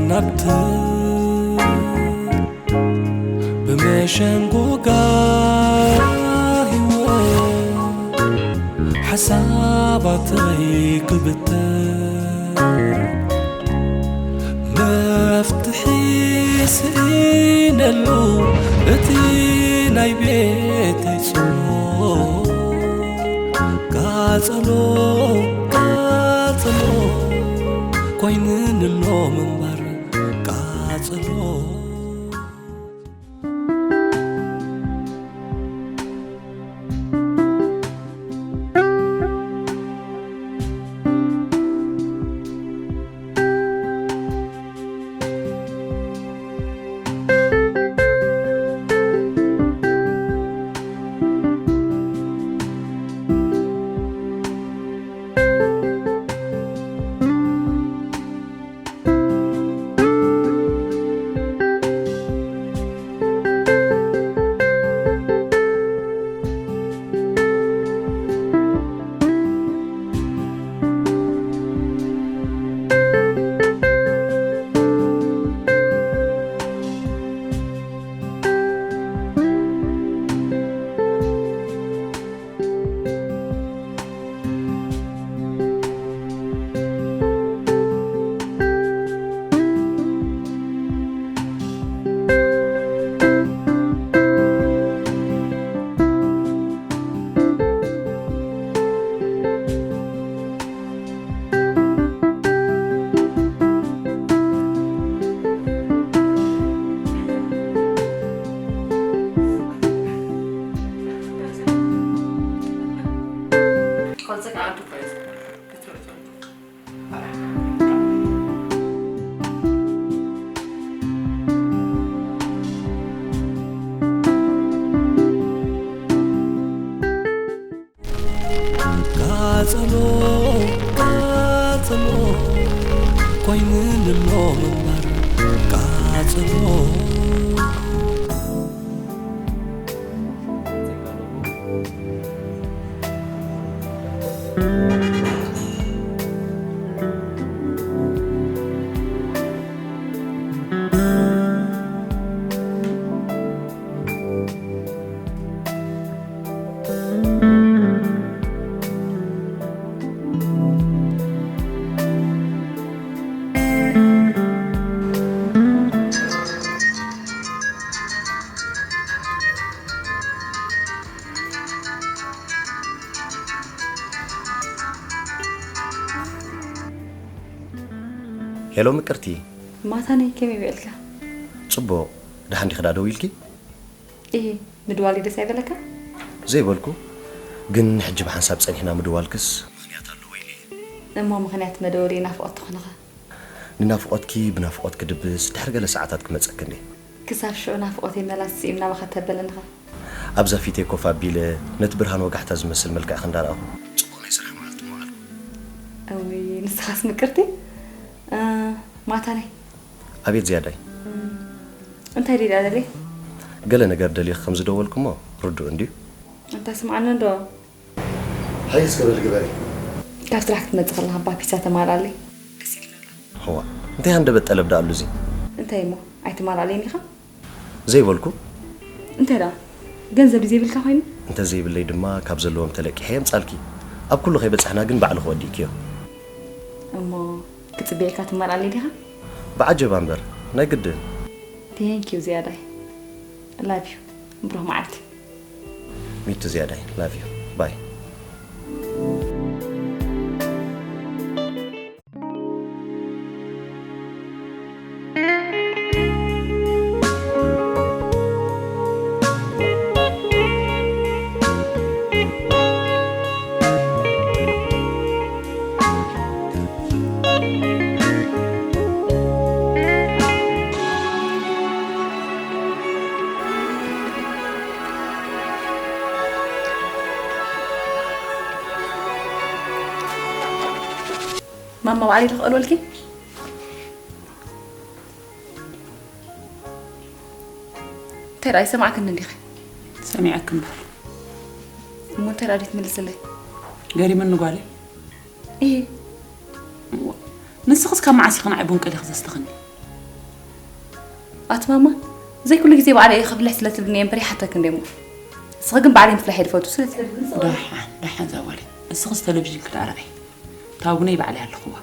ናብቲ ብመሸንጎጋ ህይወት ሓሳባተይ ክብተን መፍትሒ ስኢነሉ እቲ ናይ ቤተይ ጾር ቃጸሎ ቃጸሎ ኮይንንሎ ምንባር ቃጸሎ። ቃጸሎ ቃጸሎ ኮይንንሎ ምንባር ቃጸሎ። ሄሎ ምቅርቲ። ማታነይ ከመይ ውዒልካ? ጽቡቕ። ደሓን ዲኺ ደኣ ደዊልኪ? እሂ፣ ምድዋለይ ደስ ኣይበለካ? ዘይበልኩ፣ ግን ሕጂ ብሓንሳብ ጸኒሕና ምድዋልክስ ምኽንያት ኣለዎ ኢለ እየ። እሞ ምኽንያት መደወለይ ናፍቖት ትኾንኻ? ንናፍቖትኪ ብናፍቖት ክድብስ ድሕሪ ገለ ሰዓታት ክመጸኪ እንዴ። ክሳብ ሽዑ ናፍቖተይ መላስ ስኢኑ ናባኻ ተበለንኻ። ኣብዛ ፊተይ ኮፍ ኣቢለ ነቲ ብርሃን ወጋሕታ ዝመስል መልክዕኺ እንዳረኣኹ ጽቡቕ ናይ ስራሕ መዓልቲ ምውዓልኩ። እውይ ንስኻስ ምቅርቲ። እ፣ ማታነይ። ኣቤት ዝያዳይ። እም፣ እንታይ ድዩ ደኣ ደልየ? ገለ ነገር ደልየኺ ከም ዝደወልኩ እሞ ርዱእ እንድዩ። እንታይ ስምዓኒ እንዶ። ሃየ እስከ በሊ ግበሪ። ካብ ስራሕ ክትመጽእ ከለኻ እባ ፒዛ ተማልኣለይ። ደስ ኢልኒ ብላ። እዋ፣ እንታይ ሃንደበት ጠለብ ደኣ ኣሉ እዚ? እንታይ እሞ፣ ኣይትማልኣለይን ኢኻ? ዘይበልኩ። እንታይ ደኣ? ገንዘብ ድዩ ዘይብልካ ኮይኑ? እንተ ዘይብለይ ድማ ካብ ዘለዎም ተለቂሐ የምጻልኪ። ኣብ ኩሉ ከይበጻሕና ግን ባዕልኺ ወዲእክዮ። እሞ ክጽበየካ ትማልኣለይ ዲኻ? ብዓጀባ እምበር፣ ናይ ግድን። Thank you ዝያዳይ። Love you። ብሩህ መዓልቲ። Me too ዝያዳይ። Love you። ባይ። ማማ ባዕለይ ዶ ክቐልወልኪ? እንታይ ደኣ ኣይሰማዕክን እንዲኺ? ሰሚዐኪ እምበር። እሞ እንታይ ደኣ ዘይትምልስለይ? ገሪሙኒ ጓለይ። እሂ። እዋ፣ ንስኽስ ካብ መዓስ ኢኺ ንዓይ ቡን ቀሊኺ ዘስተኽኒ? ኣቲ ማማ፣ ዘይኩሉ ግዜ ባዕለይ እየ ክፍልሕ ስለ ትብልኒ እየ እምበር ይሓተኪ እንደ እሞ። ንስኺ ግን ባዕለይ ምፍላሕ እየ ዝፈቱ ስለ ትብልኒ። ደሓን፣ ደሓን ዛጓለይ። ንስኽስ ቴሌቪዥን ክዳርኣይ። እታ ቡነይ ባዕለይ ኣለኹዋ።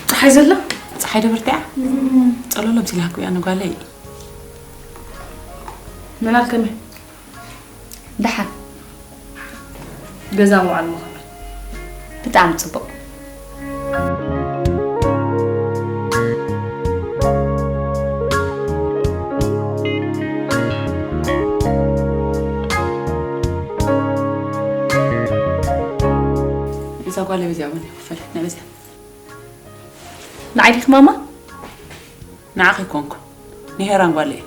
ጸሓይ ዘላ? ጸሓይ ዶ በርቲዓ? ጸለሎ ብዚላኩ እያ ንጓለይ። መላል ከመይ? ደሓን። ገዛ ምውዓል ምኸመይ? ብጣዕሚ ጽቡቕ። እዛ ጓል በዚኣ እውን ይኽፈል፣ ናይ በዚኣ። ንዓይ ዲኺ ማማ? ንዓኺ ኣይኮንኩን፣ ንሄራን ጓለይ።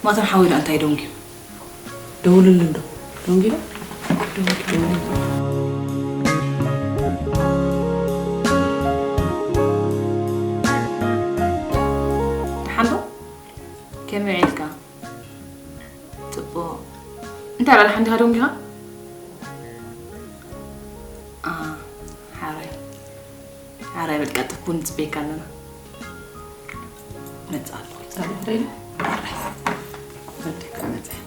ማተን ሓወይ ደኣ እንታይ ደንጉዩ? ደውልሉ እንዶ። ደንጉዩ? ደሓን ዶ? ከመይ ውዒልካ? ጽቡቕ። እንታይ በል፣ ሓንዲኻ ደንጉኻ? ኣ፣ ሓራይ። ሓራይ በል፣ ቀልጥፍ ቡን ንጽበየካ ኣለና። መጽእ ኣለኹ። ጸሎት ደይና? ሓራይ። ወደካ መጽእ።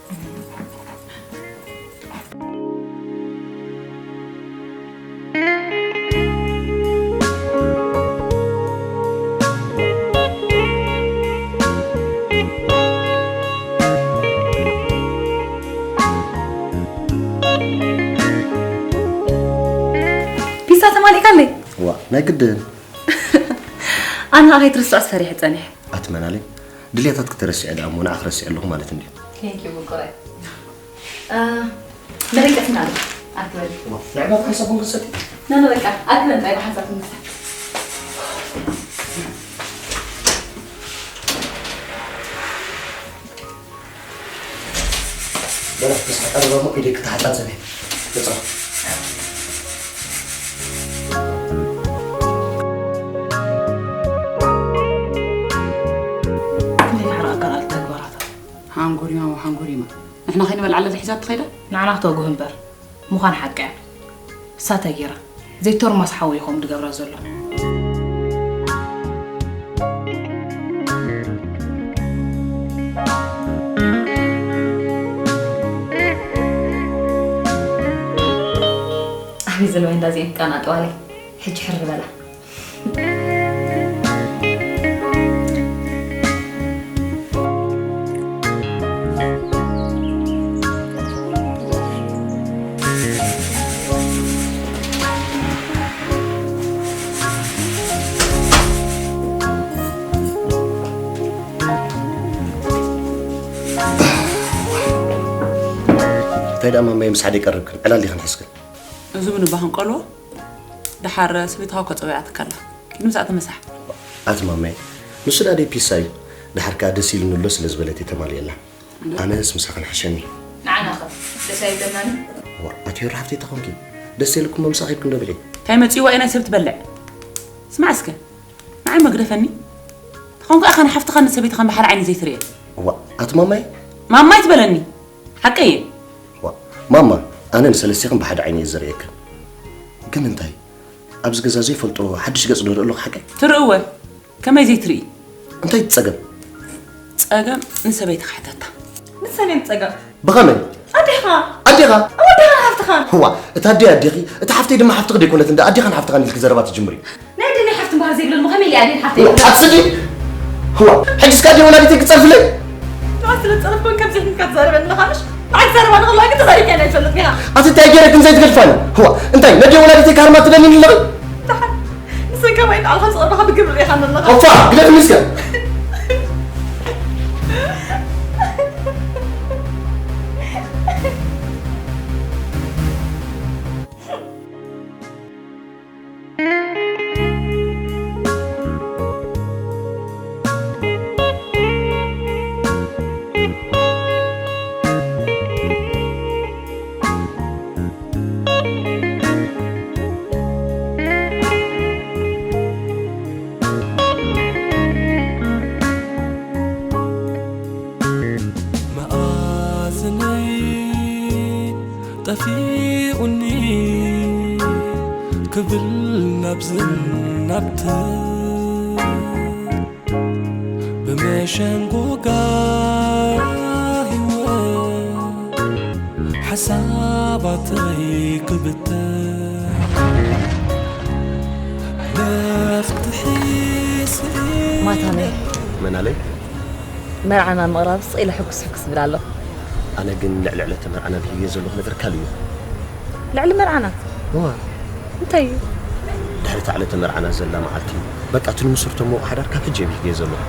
ፒዛ ተማሊእካ ኣለይ? ዋ፣ ናይ ግድን። ኣነ ኸኣ ከይትርስዖ ሰሪሐ ጸኒሐ። ኣቲ መናለይ፣ ድልየታትኪ ተረሲዐ ደኣ እሞ ንዓኺ ረሲዐ ኣለኹ ማለት እንድዩ። Thank you፣ ምቁራይ። እ፣ መደቀስና ኣሎ። ኣርክበኒ። ዋ፣ ንዕባኻ ሓንሳብ ቡን ክንሰቲ? ና፣ ና፣ በቃ፣ ኣርክበኒ ጥራይ ብሓንሳብ ክንሰቲ። በላ፣ ምስ ተቐረበ እሞ ኢደይ ክተሓጻጸብ እየ። ተጻወት። ክንደይ ክሕርቐካ ቃል ተግባራታ። ሓንጎሪማ ወሓንጎሪማ። ንሕና ከይንበልዓላ ሒዛ ትኸይዳ? ንዓና ክተጉህ እምበር። ምዃን ሓቂ እያ። እሳ እንታይ ገይራ? ዘይተርማስ ሓዊ ኢኹም ድገብራ ዘሎ። ኣቤት ዘለዋ እንዳ እዚኤን ክቃናጠዋለይ። ሕጂ ሕር በላ። እንታይ ደኣ ማማየ፣ ምስ ሓደ ይቀርብክን ዕላል ዲኽን ሒዝክን? እዚ ቡን እባ ክንቀልዎ? ደሓር ሰበይትኻ እኮ ጸዊዓትካ ኣላ። ኪድ ምሳኣ ተመሳሕ። ኣቲ ማማይ፣ ንሱ ደኣ ደይ ፒሳ እዩ። ደሓር ከኣ ደስ ኢሉኒ ኣሎ ስለ ዝበለት እየ ተማልየላ። ኣነስ ምሳኽን ሓሸኒ። ንዓና ኸ ደስ ኣይብለናን? ዋ፣ ኣቲ ዮሪ ሓፍተይ ተኾንኪ፣ ደስ ዘይልኩም ምሳኣ ኺድኩም ዶ ብልዒ? እንታይ መጺእዋ እዩ ናይ ሰብ ትበልዕ? ስማዕ እስከ፣ ንዓይ መግደፈኒ። ተኾንኩ ኣኸን ሓፍትኻን ሰበይትኻን ብሓደ ዓይኒ ዘይትርእየ። ዋ፣ ኣቲ ማማይ? ማማይ ትበለኒ? ሓቀይ እየ። ዋ፣ ማማ፣ ኣነ ንሰለስቲኽን ብሓደ ዓይኒ እየ ዝርእየክን። ግን እንታይ? ኣብዚ ገዛ ዘይፈልጦ ሓድሽ ገጽ ዶ ርኢ ኣለኹ ሓቀይ? ትርእወ? ከመይ ዘይትርኢ? እንታይ እቲ ጸገም? ጸገም ንሰበይትኻ ሕተታ። ንሰነይ ጸገም? ብኸመይ? ኣዴኻ። ኣዴኻ? ኣዴኻ ሓፍትኻ። ህዋ፣ እታ ኣደይ ኣዴኺ፣ እታ ሓፍተይ ድማ ሓፍትኺ ደይኮነት እንዳ ኣዴኻን ሓፍትኻን ኢልኪ ዘረባ ትጅምሪ። ናይ ኣደይ ናይ ሓፍቲ እምበኣር ዘይብለኒ ከመይ ኢለ ኣደይ ሓፍተይ ኣትስዲ? ህዋ፣ ሕጂ እስከ ኣደይ ወላዲተይ ክጸርፍለይ? ንዓ ስለ ዝጸረፍኩ ከምዚ ኢልካ ትዛረበኒ ኣለኻ ምሽ? ንዓይ ክዛረባ ንኸለዋ ግን ተዛሪብካኒ ኣይትፈልጥን ኢኻ። ኣቲ እንታይ ገይረ ግን ዘይትገድፋኒ? ህዋ፣ እንታይ ነደይ ወላዲተይ ክሃርማ ትደልይኒ ኣለኺ? ደሓን ንሰን ከማይ ንዓኻ ዝቐርባኻ ብግብሪ ርኢኻኒ ኣለኻ። ኦፋ፣ ግደፍኒ እስከ። መኣዝነይ ጠፊኡኒ ክብል ናብዝን ናብትን ብመሸንጎጋ ህይወት ሓሳባተይ ክብተን መፍትሒ ስኢነ። ማታነይ። መናለይ? መርዓና ምቕራብ ስቕ ኢለ ሕጉስ ሕጉስ እብል ኣለኹ። ኣነ ግን ልዕሊ ዕለተ መርዓና ብሂልዮ ዘለኹ ነገር ካልእ እዩ። ልዕሊ መርዓና? እዋ። እንታይ እዩ? ድሕሪ እታ ዕለተ መርዓና ዘላ መዓልቲ፣ በቃ እቲ ንምስርቶ እሞ ሓዳር ካብ ሕጂ እየ ብሂልዮ ዘለኹ።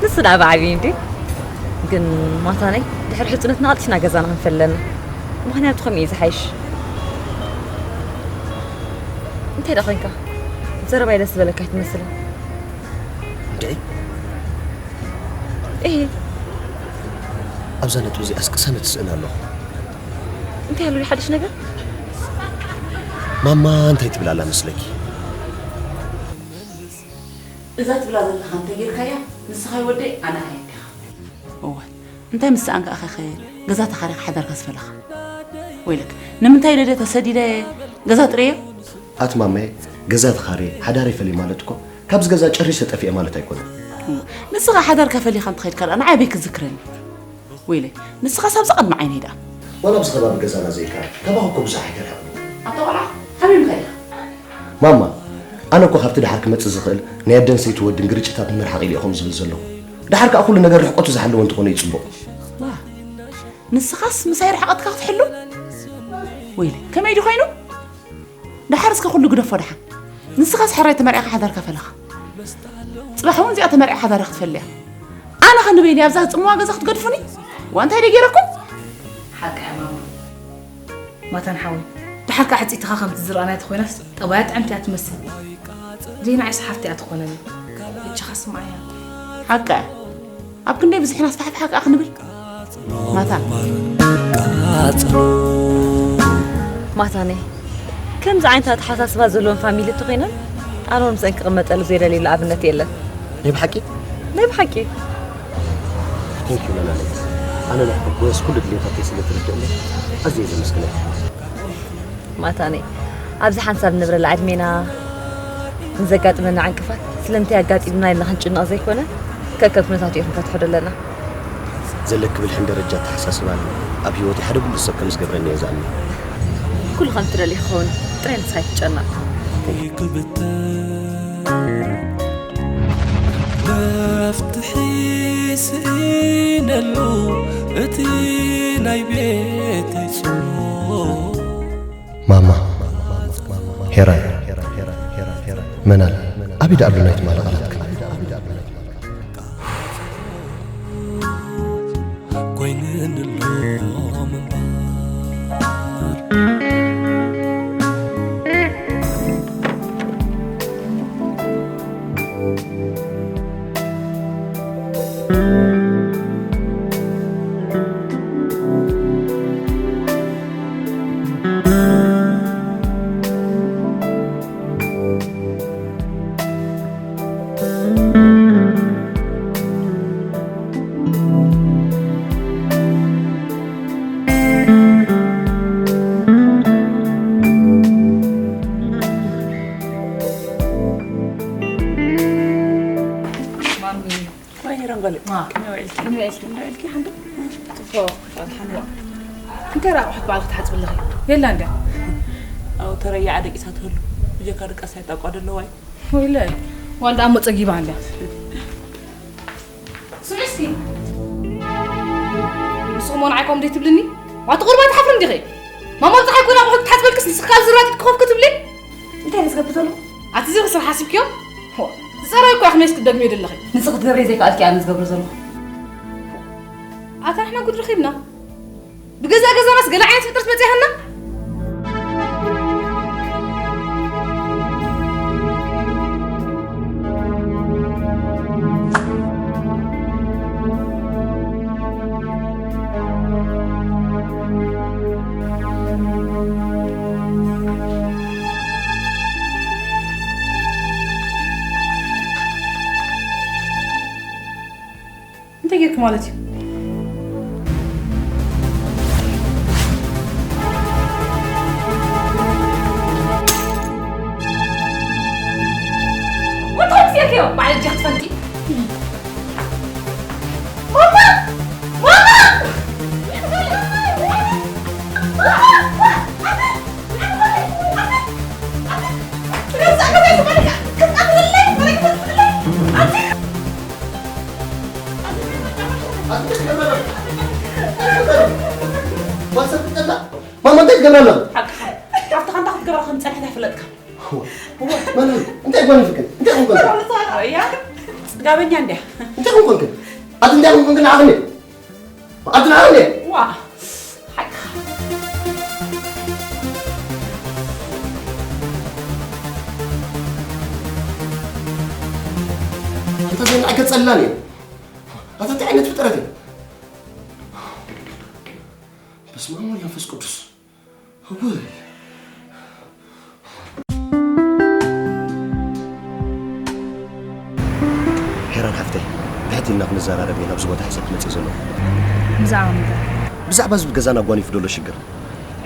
ንሱ ደኣ ብዓብዩ እንዲ። ግን ማታነይ ድሕሪ ሕጽነትና ቀልጢፍና ገዛና ክንፈሊ ኣለና። ምኽንያቱ ከምኡ እዩ ዝሓይሽ። እንታይ ደኣ ኮይንካ? ዘረባይ ደስ ዝበለካ ኣይትመስልን። እንድዒ? እሂ። ኣብዛ ነጥቢ እዚኣስ ቅሳነት ትስእን ኣለኹ። እንታይ ኣሎ ሓድሽ ነገር? ማማ እንታይ ትብል ኣላ መስለኪ? እዛ ትብላ ዘለኻ እንተጌርካያ፣ ንስኻ ወደይ ኣነ ኣየድኻ። እወ፣ እንታይ ምስ ሰኣንካ ኢኻ ኸ ገዛ ተኻሪኻ ሓዳርካ ዝፈለኻ? ወይለክ፣ ንምንታይ ኢለ ድየ ተሰዲደ ገዛ ጥረየ? ኣቲ ማማየ፣ ገዛ ተኻርየ፣ ሓዳረይ ፈለየ ማለት እኮ፣ ካብዚ ገዛ ጨሪሰ ጠፊኤ ማለት ኣይኮነን። ንስኻ ሓዳርካ ፈሊኻ እንተኸይድካ ደኣ ንዓይ ኣበይ ክትዝክረኒ? ወይለይ፣ ንስኻስ ኣብዛ ቅድሚ ዓይነይ ደኣ። ዋላ ኣብዚ ከባቢ ገዛና ዘይከኣል፣ ካባኻ እኮ ብዙሕ ኣይተርሕቕን። ኣታ ቆልዓ፣ ሓሚምካ ኢኻ። ማማ፣ ኣነ እኮ ካብቲ ደሓር ክመጽእ ዝኽእል ናይ ኣደን ሰይቲ ወድን ግርጭታት ንምርሓቕ ኢለ እየ ከምኡ ዝብል ዘለኹ። ደሓር ከኣ ኩሉ ነገር ርሕቀቱ ዝሓለወ እንተኾነ እዩ ጽቡቕ። ዋ፣ ንስኻስ ምሳይ ርሕቀትካ ክትሕሉ? ወይለይ፣ ከመይ ድዩ ኮይኑ? ደሓር እስከ ኩሉ ግደፎ ደሓን። ንስኻስ ሕራይ ተመርዒኻ ሓዳርካ ፈለኻ። ጽባሕ እውን እዚኣ ተመርዒኻ ሓዳራ ክትፈሊ እያ። ኣነ ኸ ንበይነይ ኣብዛ ዝጽምዋ ገዛ ክትገድፉኒ? ዋ እንታይ ደይ ገይረኩም? ሓቂ እያ ማማ። ማታን ሓወይ፣ ደሓር ከኣ ሕጽይትኻ ከምቲ ዝረኣናያ ተኾይናስ ጠባያ ጥዕምቲ እያ ትመስል። ዘይንዓይስ ሓፍቲ እያ ትኾነኒ። ሕጂ ኸ ስምዓያ። ሓቂ እያ። ኣብ ክንደይ ብዝሕና ኣስፋሕፊሓ ከኣ ክንብል? ማታ። ማታነይ፣ ከምዚ ዓይነት ኣተሓሳስባ ዘለወን ፋሚሊ እንተኾይነን፣ ኣነ እውን ምስአን ክቕመጠሉ ዘይደልየሉ ኣብነት የለን። ናይ ብሓቂ? ናይ ብሓቂ። Thank you መናለይ። ኣነ ናይ ሕጎስ ኩሉ ድሌታተይ ስለ ትርድእለይ ኣዝየ ዘመስግነኪ። ማታነይ፣ ኣብዚ ሓንሳብ ንነብረላ ዕድሜና ንዘጋጥመና ዕንቅፋት ስለምንታይ ኣጋጢሙና ኢልና ክንጭነቕ ዘይኮነ፣ ከከም ኩነታቱ እዩ ክንፈትሖ ዘለና። ዘለኪ ብልሕን ደረጃ ኣተሓሳስባን ኣብ ህይወተይ ሓደ ብሉጽ ሰብ ከም ዝገብረኒ እየ ዝኣምን። ኩሉ ከም ትደልዮ ክኸውን፣ ጥራይ ንስኻ ኣይትጨነቕ። ክብተን መፍትሒ ስኢነሉ እቲ ናይ ቤተይ ጾር። ማማ፣ ሄራይ፣ መናል፣ ኣበይ ደኣ ኣሎ ናይ ትማሊ ቃላትካ? ኮይንንሎም እምበር። ማሚ። ወይ ረንጎለ። ዋ። ከመይ ውዒልኪ? ከመይ ውዒልኪ? እንዳ ውዒልኪ ሓንዶ? ጽቡቕ፣ ኣልሓምዱሊላህ። እንታይ ደኣ ኣቑሑት ባዕልኺ ትሓጽቢ ኣለኺ? የላ እንድያ። ኣው ተረያ ዓደቂሳ ትህሉ። ብጀካ ድቃስ ኣይጣቋ ደለዋይ። ወይለይ። ዋልዳ እሞ ጸጊባ እንድያ። ስሚ እስኪ። ንስኹም ውን ዓይኮም ደይ ትብልኒ? ዋቲ ቁርባ ትሓፍሪ እንዲኺ? ማማ ፀሓይ ኮና ኣቑሑት ክትሓፅበልክስ ንስኺ ካብ ዝራጢት ክኸፍ ክትብሊ? እንታይ እዩ ዝገብር ዘሎ? ኣቲ እዚ ክስራሕ ሓሲብክዮ? ሆ፣ ዝፀረይ እኮ እያ ክመይስ ክትደግምዮ ዘለኺ። ንስኺ ክትገብሪ ዘይከኣልኪ ኣነ ዝገብሮ ዘለኹ። ኣታ ንሕና ጉድ ረኺብና። ብገዛእ ገዛናስ ገለ ዓይነት ፍጥረት መፂኣና? እንታይ ጌርክ ማለት እዩ? እንታይ ጌርክዮ? በዓል እጃ ክትፈልጢ? ማማ! ማማ! ማማ እንታይ ትገብር ኣለኻ? ሓቅኻ። ሓፍትኻ እንታይ ክትገብራ ከም ዝጸንሐት ኣይፈለጥካን። እዋ፣ መን እዩ? እንታይ ጓኒፍክን? እንታይ ኮንክን? እያ፣ ጽጋበኛ እንድያ። እንታይ ኮንክን? ኣቲ እንታይ ኮንክን? ንዓኽኒ? ኣቲ ንዓኽኒ? ዋ፣ ሓቅኻ። ኣታ ዘይንዓይ ገጸላን እዩ። ኣታ እንታይ ዓይነት ፍጥረት እዩ? በስመ ኣብ ወወልድ ወመንፈስ ቅዱስ። እውይ። ሄራን ሓፍተይ፣ ብሕቲ ኢልና ክንዘራረብ እየ ናብዚ ቦታ ሒዘ ክመጽእ ዘለኹ። ብዛዕባ ምንታይ? ብዛዕባ እዚ ገዛና ጓኒፉ ዘሎ ሽግር።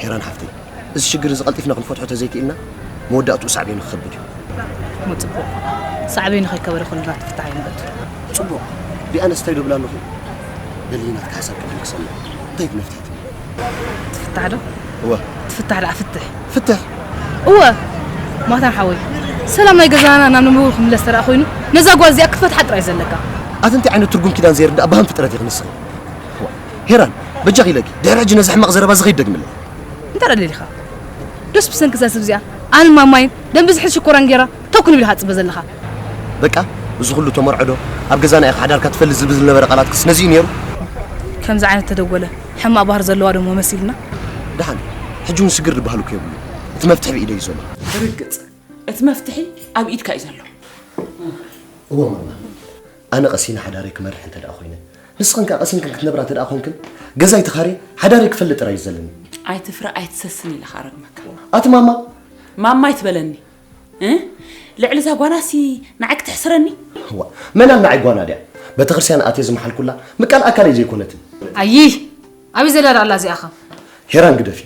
ሄራን ሓፍተይ፣ እዚ ሽግር እዚ ቀልጢፍና ክንፈትሖ ተዘይክኢልና፣ መወዳእትኡ ሳዕቤኑ ክኸብድ እዩ። እሞ ጽቡቕ። ሳዕቤኑ ከይከበደ ኩልና ትፍታሕ ኣይንበቱ። ጽቡቕ። ዲኣነስ እንታይ ዶ ብላ ኣለኹ? በሊ ናትካ ሓሳብ ቅድም ክሰምዕ። እንታይ መፍትሒ ትብል? ትፍታሕ ዶ? እወ። ትፍታሕ ደኣ ፍትሕ። ፍትሕ? እወ። ማታን ሓወይ፣ ሰላም ናይ ገዛና ናብ ንቡር ክምለስ ተደኣ ኮይኑ፣ ነዛ ጓል እዚኣ ክትፈትሓ ጥራይ ዘለካ። ኣቲ እንታይ ዓይነት ትርጉም ኪዳን ዘይርዳእ በሃም ፍጥረት ኢኺ ንስኺ? እዋ፣ ሄራን፣ በጃኺ ኢለኪ፣ ድሕሪ ሕጂ ነዚ ሕማቕ ዘረባ እዚ ከይትደግምለይ። እንታይ ደኣ ደሊኻ? ዶስ ብሰንኪ እዛ ሰብ እዚኣ ኣነን ማማይን ደም ብዝሒ ሽኮራን ጌራ ተው ክንብል ኢኻ ትጽበ ዘለኻ? በቃ፣ እዚ ኩሉ ተመርዖ ዶ ኣብ ገዛና ኢኻ ሓዳርካ ትፈልጥ ዝብል ዝነበረ ቃላትክስ ነዚ እዩ ነይሩ? ከምዚ ዓይነት ተደወለ ሕማቕ ባህሪ ዘለዋ ዶ እሞ መሲልና? ደሓን፣ ሕጂ እውን ስግር ዝበሃል እኮ የብሉን። እቲ መፍትሒ ብኢደይ እዩ ዘሎ። ርግጽ፣ እቲ መፍትሒ ኣብ ኢድካ እዩ ዘሎ። እወ ማማ፣ ኣነ ቀሲነ ሓዳረይ ክመርሕ እንተ ደኣ ኮይነ፣ ንስኽን ከኣ ቀሲንክን ክትነብራ እንተ ደኣ ኮንክን፣ ገዛይ ተኻርየ ሓዳረይ ክፈልጥ ጥራይ እዩ ዘለኒ። ኣይትፍረ ኣይትሰስን ኢለ ከኣ ረግመካ። ኣቲ ማማ! ማማ ኣይትበለኒ። እ? ልዕሊ እዛ ጓናሲ ንዓይ ክትሕስረኒ? እዋ፣ መናን ንዓይ ጓና ድያ? ቤተክርስትያን ኣትየ ዝመሓልኩላ ምቃል ኣካለይ ዘይኮነትን። ኣይይ! ኣበይ ዘላ ደኣ ኣላ እዚኣኸ? ሄራን ግደፊ፣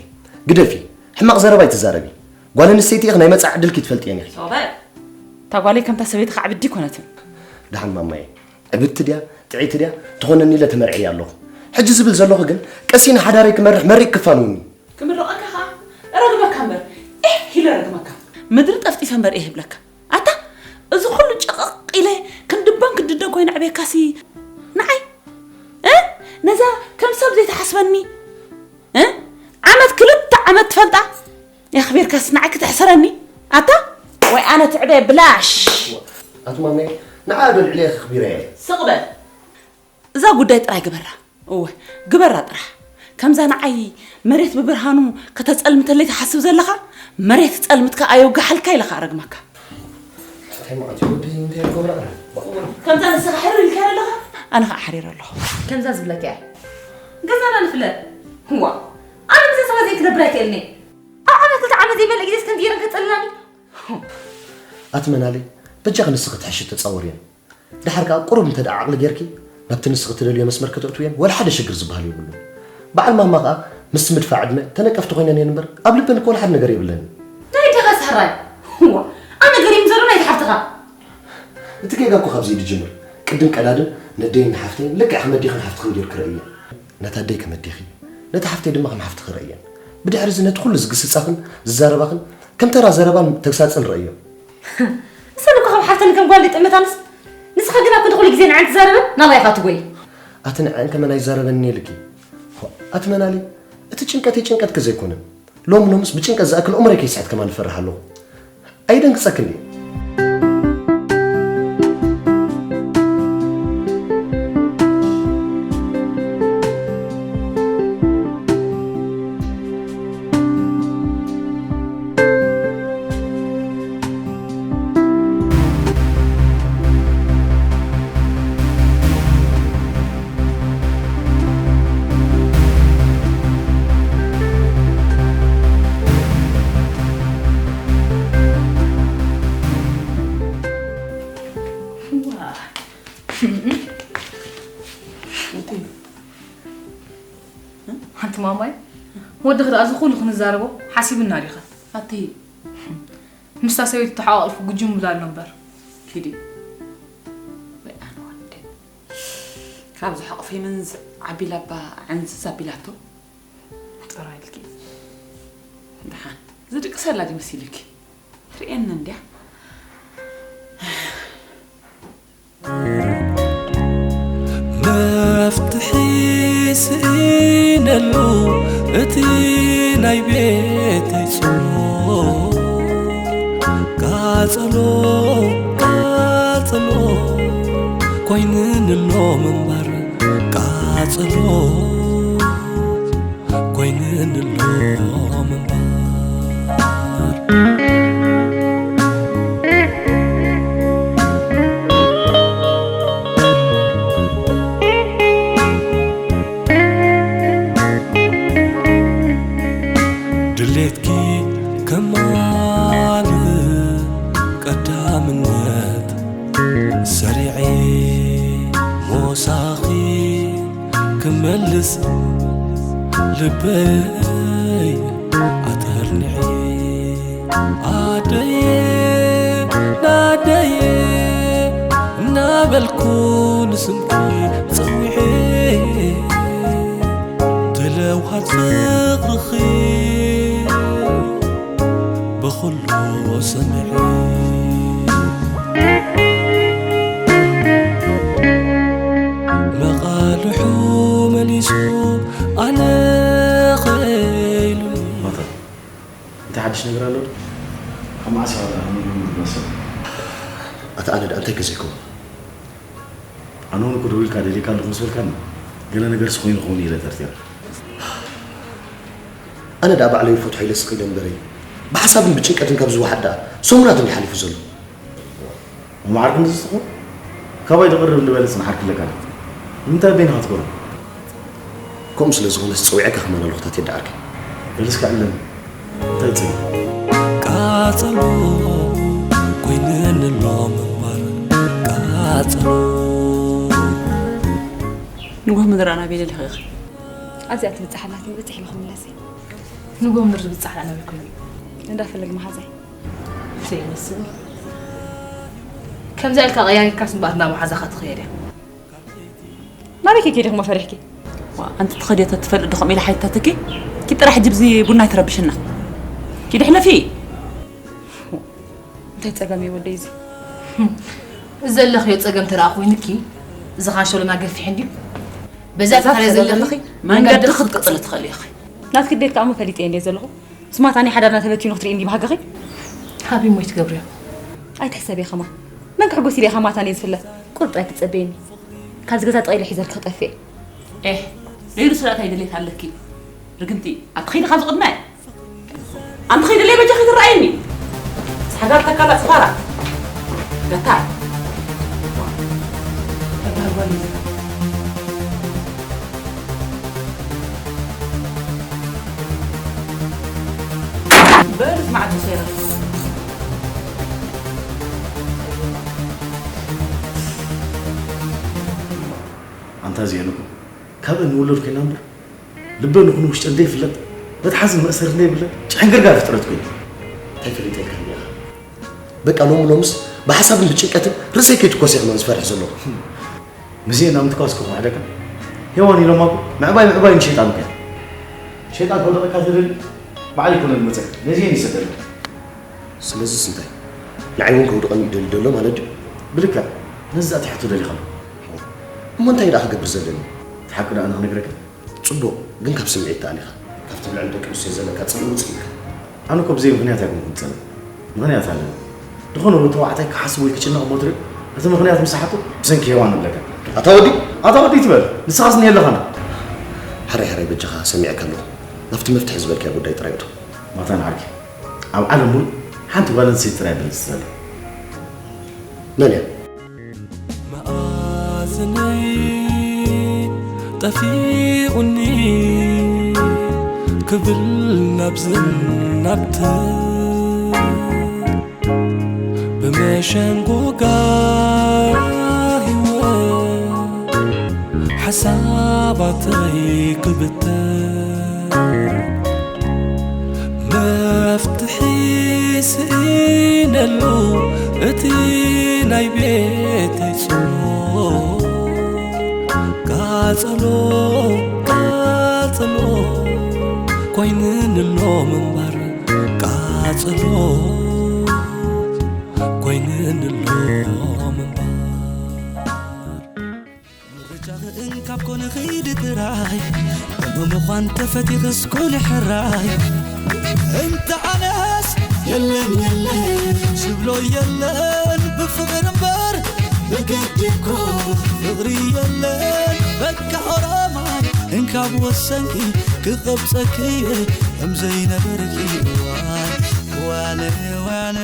ግደፊ። ሕማቕ ዘረባ ኣይትዛረቢ። ጓል ኣንስተይቲ ኢኺ፣ ናይ መጻኢ ዕድልኪ ትፈልጥየን ኢኺ። ሶበ፣ እታ ጓለይ ከምታ ሰበይትኻ ዕብድቲ ኣይኮነትን። ደሓን ማማየ፣ ዕብድቲ ድያ፣ ጥዕይቲ ድያ፣ ትኾነኒ ኢለ ተመርዕየ ኣለኹ። ሕጂ ዝብል ዘለኹ ግን፣ ቀሲነ ሓዳረይ ክመርሕ መሪቕ ክፋንውኒ። ክምርቐካ ኸኣ እረግመካ እምበር፣ ኤህ ኢለ እረግመካ። ምድሪ ጠፍጢፈ እምበር ኤህ እብለካ። ኣታ፣ እዚ ኹሉ ጨቐቕ ኢለ ክንድበን ክድደን ኮይነ ኣዕብየካሲ ንዓይ፣ እ? ነዛ ከም ሰብ ዘይትሓስበኒ፣ እ? ዓመት ክልተ ዓመት ትፈልጣ የኽቢርካስ ንዓይ ክትሕስረኒ? ኣታ፣ ወይ ኣነ ትዕበየ ብላሽ። ኣቲ ማመይ፣ ንዓ ዶ ልዕሊ የኽቢረ እየ? ስቕ በል። እዛ ጉዳይ ጥራይ ግበራ። እወ፣ ግበራ ጥራሕ። ከምዛ ንዓይ መሬት ብብርሃኑ ከተጸልምተለይ ትሓስብ ዘለኻ፣ መሬት ጸልምትካ ኣየውግሓልካ ኢለ ኸኣ ረግመካ። ኣይመዓት ወዲ እንታይ ይገብራ? ከምዛ ንስኻ ሕርር ኢልካ ኣለኻ? ኣነ ኸዓ ሓሪረ ኣለኹ። ከምዛ ዝብለካ እያ። ገዛና ንፍለጥ። ህዋ። ኣነ ብዘይ ሰባት ዘይክነብር ኣይክእልን እየ። ኣብ ዓመት ክልተ ዓመት ዘይመልእ ግዜስ ከምዚ ገይረን ከጸልላኒ? ኣቲ መናሊ፣ በጃኺ ንስኺ ትሕሺ ተጻወርየን። ደሓር ከኣ ቁሩብ እንተ ደኣ ዓቕሊ ጌርኪ፣ ናብቲ ንስኺ ትደልዮ መስመር ከተእትውየን ወላ ሓደ ሽግር ዝበሃል የብሉን። በዓል ማማ ከኣ ምስቲ ምድፋእ ዕድመ ተነቀፍቲ ኮይነን እየን እምበር፣ ኣብ ልበን እኮ ወላ ሓደ ነገር የብለንን። ናይ ደኻ ሰሕራይ። ዋ፣ ኣነ ገሪም ዘሎ ናይቲ ሓፍትኻ። እቲ ጌጋ እኮ ካብዚ እዩ ዝጅምር። ቅድም ቀዳድም ነደይን ንሓፍተይን ልክዕ ከም ኣዴኽን ሓፍትኽን ጌርኪ ረእየን። ነታ ኣደይ ከም ኣዴኺ፣ ነታ ሓፍተይ ድማ ከም ሓፍትኺ ረእየን። ብድሕሪ እዚ ነቲ ኩሉ ዝግስጻኽን ዝዛረባኽን ከም ተራ ዘረባን ተግሳጽን ረእዮ። ንሰን እኮ ከም ሓፍተን ከም ጓል ይጥምታንስ፣ ንስኻ ግና እኮ ድኹሉ ግዜ ንዓን ትዛረበን ናባይ ኢኻ ትጎይ። ኣቲ ንዐን ከመን ኣይዛረበንን እየ ኢልኪ። ኣቲ መናሊ፣ እቲ ጭንቀተይ ጭንቀትኪ ዘይኮነን። ሎም ሎምስ ብጭንቀት ዝኣክል ዑመረይ ከይስሕት ከማን እፈርሕ ኣለኹ። ኣይደንግጸክን ድየ? ሓንቲ ማማይ፣ ወድኺ ደኣ እዚ ኩሉ ክንዛረቦ ሓሲብና ዲኻ? ኣቲ ምስታ ሰበይቲ ተሓቋቒፉ ጉጅም ይብል ኣሎ እምበር። ኪዲ። ወይ ኣነ ወደይ። ካብዚ ሕቑፊ ምንዝ ዓቢላ እባ ዕንዝዝ ኣቢላቶ። ጥራይ ኢልኪ። ደሓን። ዝድቅሰላ ድዩ መሲሉኪ? ትርእየኒ እንድያ። መፍትሒ ስኢነሉ እቲ ናይ ቤተይ ጾር። ቃጸሎ፣ ቃጸሎ ኮይንንሎ ምንባር። ቃጸሎ ኮይንንሎ ምንባር። ድሌትኪ ከማልእ ቀዳምነት ሰሪዐ ሞሳኺ ክመልስ ልበይ ኣተርኒዐ። ኣደየ ናደየ እናበልኩ ንስምኪ ጸዊዐ። ድለውሃት ፍቕርኺ ብኹሉ ሰሚዐ። መቓልሑ መሊሱ ኣነ ኸኢሉኒ። ማታ፣ እንታይ ሓድሽ ነገር ኣሎ ዶ? ካብ መዓስ ኢኻ ደኣ ንብሉ ዝመስል? ኣታ ኣነ ደኣ እንታይ ገዜኩም? ኣነ እውን እኮ ደዊልካ ደሊካ ኣለኹ ምስ በልካኒ፣ ገለ ነገርሲ ኮይኑ ክኸውን ኢለ ጠርጢረ። ኣነ ደኣ ባዕለይ ፈትሖ ኢለ ስቕ ኢለ እምበረይ፣ ብሓሳብን ብጭንቀትን ካብ ዝወሓድ ደኣ ሰሙናት እንድዩ ሓሊፉ ዘሎ። መዓር ክንዲ ዝስኹ፣ ካባይ ደቕርብ እንድበለ ጽንሓት ክለካ። ንምንታይ በይንኻ ትኮኑ? ከምኡ ስለ ዝኾነስ ጸዊዐካ ከማን ኣለኹ ታቴ ደኣ ዓርከይ። በል እስከ ዕለም። እንታይ ጽንሕ? ቃጸሎ ኮይነኒ ኣሎ ምንባር ቃጸሎ። ንግሆ ምድራ ናበይ ደሊኺ ኢኺ? ኣብዚኣ ትብጻሕ ኣላትኒ፣ በጺሕ ኢለ ክምለስ እየ። ንግሆ ምድሪ ዝብጻሕ ኣላ ናበይ ኮይኑ? እንዳፈለግ መሓዛይ። ዘይመስል። ከምዛ ኢልካ ቀያይርካስ እምበኣር ናብ መሓዛኻ ትኸየድ እያ። ናበይ ከይከይደ እሞ ፈሪሕኪ? ዋ፣ ኣንቲ ትኸዲ ተትፈልጥ ዶ ከምኡ ኢለ ሓይታትኪ? ኪድ ጥራሕ ሕጂ ብዚ ቡና ኣይትረብሽና። ኪድ ሕለፊ። እንታይ ጸገም እዩ ወደይ እዚ? እዚ ዘለኽዮ ጸገም ተረኣ ኮይኑኪ፣ እዚ ካንሸሎና ገፊሕ እንድዩ። በዛ እዛ ትኸደ ትኸደ ዘለኺ ዘለኺ መንገዲ መንገዲ ክትቅጽሊ ክትቅጽሊ ትኽእሊ ኢኺ። ናትኪ ድሌት ከኣ እሞ ፈሊጠ እንድየ ዘለኹ። ስማታ ናይ ሓዳርና ተበቲኑ ክትርኢ እንዲ ባህግኺ? ሃቢ እሞ ይትገብርዮ። ኣይትሕሰቢ ከማ። መን ክሕጎስ ኢለ ከማታ እየ ዝፍለ። ቁርጥ ኣይትጸበየኒ። ካብዚ ገዛ ጠቒለ ሒዘልኪ ክጠፍእ እየ። ኤህ፣ ነይሩ ስራእታይ ድሌት ኣለኪ። ርግምቲ፣ ኣቲ ኺዲ ካብዚ ቅድመ። ኣንቲ ኺዲ ለይ በጃኺ ትረኣየኒ። ሓዳር ተካላ ጽፋራ። በታዕ። በታዕ ጓል እዩ። በል ስማዕ ተሰይረ። ኣንታ እዚአን እኮ ካብ እንውለድ ኮይና እምበር ልበን ይኹን ውሽጠን ዘይፍለጥ መትሓዝን መእሰርን ዘይብለን ጭሕንግርጋር ፍጥረት ኮይኑ እንታይ ፈሊጠልካ እንዲኻ? በቃ ሎሚ ሎምስ ብሓሳብን ብጭንቀትን ርእሰይ ከይትኮስ እየ ክመን ዝፈርሕ ዘለኹ። ምስኤን ኣብ ምትኳስ ክኹሕደካ ሄዋን ኢሎማ እኮ ምዕባይ ምዕባይ ንሸይጣን እኮ እያ። ሸይጣን ከውደቐካ ዝደሊ ባዕሉ ይኮነ ዝመፀካ ነዚኤን ይሰደልካ። ስለዚስ እንታይ ንዓይ እውን ከውድቐኒ ይደሊ ደሎ ማለት ድዩ? ብልክዕ ነዚ ዛእቲ ሕቶ ደሊኻ እሞ እንታይ ደኣ ክገብር ዘለኒ? እቲ ሓቂ ደኣ ንኽነግረካ ጽቡቕ፣ ግን ካብ ስምዒት ተኣሊኻ፣ ካብቲ ኣብ ልዕሊ ደቂ ኣንስትዮ ዘለካ ጽልኢ ውጽእ ኢልካ። ኣነ እኮ ብዘይ ምኽንያት ኣይኮንኩን ዝጸልእ። ምኽንያት ኣለኒ። ዝኾነ ወዲ ተባዕታይ ክሓስብ ወይ ክጭነቕ እሞ ትርኢ፣ እቲ ምኽንያት ምስ ሓቱ ብሰንኪ ሄዋን እብለካ። ኣታ ወዲ! ኣታ ወዲ ትበል፣ ንስኻስ እኒሀለኻና። ሕራይ ሕራይ በጃኻ ሰሚዐካ ኣለኹ። ናብቲ መፍትሒ ዝበልካዮ ጉዳይ ጥራይ እቶ። ማታን ዓርኪ፣ ኣብ ዓለም ሙሉእ ሓንቲ ጓል ኣንስተይቲ ጥራይ እያ ብልጽቲ ዘላ። መን እያ? መኣዝነይ ጠፊኡኒ ክብል ናብዝን ናብትን ብመሸንጎጋ ህይወት ሓሳባተይ ክብተን መፍትሒ ስኢነሉ እቲ ናይ ቤተይ ጾር ቃጸሎ ቃጸሎ ኮይንንሎ ምንባር ቃጸሎ ኮይንንሎ ምንባር ምርጫኺ እንካብ ኮነ ኺዲ ጥራይ እሞ ምዃን ተፈቲኽስ ኩኒ ሕራይ እንተ ኣነስ የለን የለን ዝብሎ የለን ብፍቕሪ እምበር ብግዲ እኮ ፍቕሪ የለን በቃ ኦሮማይ እንካብ ወሰንኪ ክቐብጸኪ እየ ከም ዘይነበርኪ ዋነ ዋነ